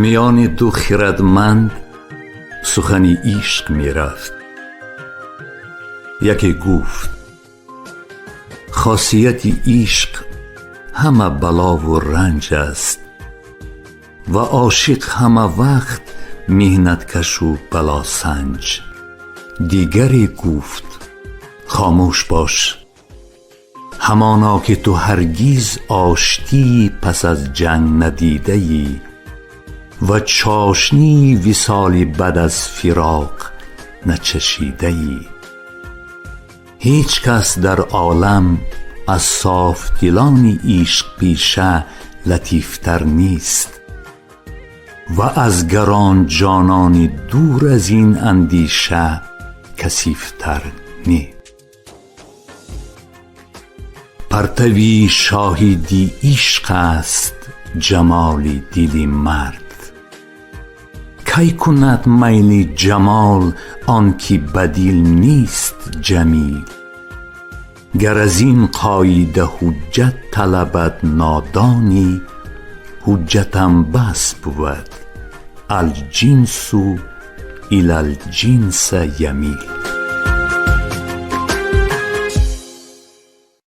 Миёни ду хирадманд сухани ишқ мерафт. Яке гуфт: «Хосияти ишқ ҳама балову ранҷ аст ва ошиқ ҳама вақт меҳнаткашу балосанҷ». Дигаре гуфт: «Хомӯш бош, ҳамоно ки ту ҳаргиз оштии пас аз ҷанг надидаӣ ва чошнии висоли баъд аз фироқ начашидаӣ. Ҳеҷ кас дар олам аз софдилони ишқпеша латифтар нест ва аз гаронҷонони дур аз ин андеша касифтар не». Партави шоҳиди ишқ аст ҷамоли дили мард. Кай кунад майли ҷамол он ки ба дил нест ҷамил? Гар аз ин қоида ҳуҷҷат талабад нодонӣ, ҳуҷҷатам бас бувад: الجنس إلى الجنس يميل.